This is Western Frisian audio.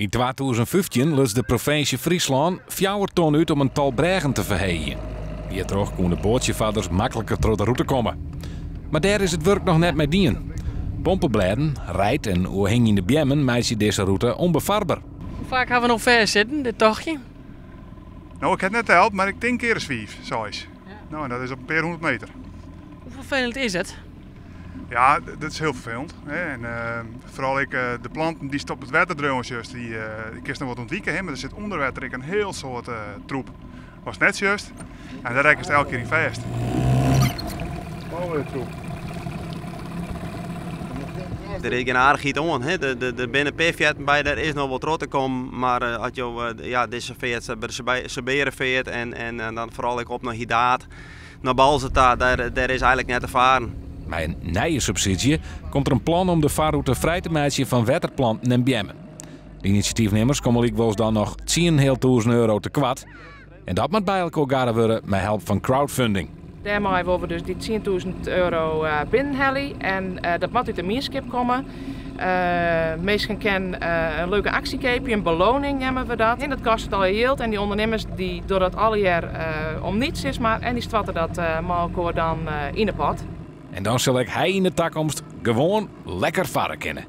Yn 2015 luts de provinsje Fryslân fjouwer ton út om in tal brêgen te ferheegjen. Hjirtroch koene boatsjefarders makliker troch de rûte komme. Mar dêr is it wurk noch net mei dien. Pompeblêden, reid en oerhingjende beammen meitsje dizze rûte ûnbefarber. Hoe faak hawwe we no fêstsitten, dit tochtje? No, ik ha it net teld, mar ik tink kear as fiif, seis. No, en dat is op in pear hûndert meter. Hoe ferfelend is it? Ja, dat is hiel ferfelend. En foaral ek de planten dy'tst op it wetter driuwen sjochst, dy kinst noch wat ûntwike, mar der sit ûnder wetter ek in hiel soad troep watst net sjochst. En dêr rekkest elke kear yn fêst. Der is gjin aardichheid oan. Der binne in pear fearten by, dêr is noch wol troch te kommen. Mar as jo ja, dizze feart, de Saberenfeart en dan foaral ek op nei Hidaard, Nei Boalsert ta, dêr is eigenlik net te faren. Mei in nije subsydzje komt der in plan om de farrûte frij te meitsjen fan wetterplanten en beammen. De inisjatyfnimmers komme lykwols dan noch 10.500 euro tekoart. En dat moat by elkoar garre wurde mei help fan crowdfunding. Dêrmei wolle we dus dy 10.000 euro binnenhelje en dat moat út de mienskip komme. Minsken kinne in leuke aksje keapje, in beloning neame we dat. En dat kostet allegear jild en dy ûndernimmers dy dogge dat allegear om niets sis mar en dy stoarte dat mei elkoar dan yn 'e pot. En dan sil ek hy yn de takomst gewoan lekker farre kinne.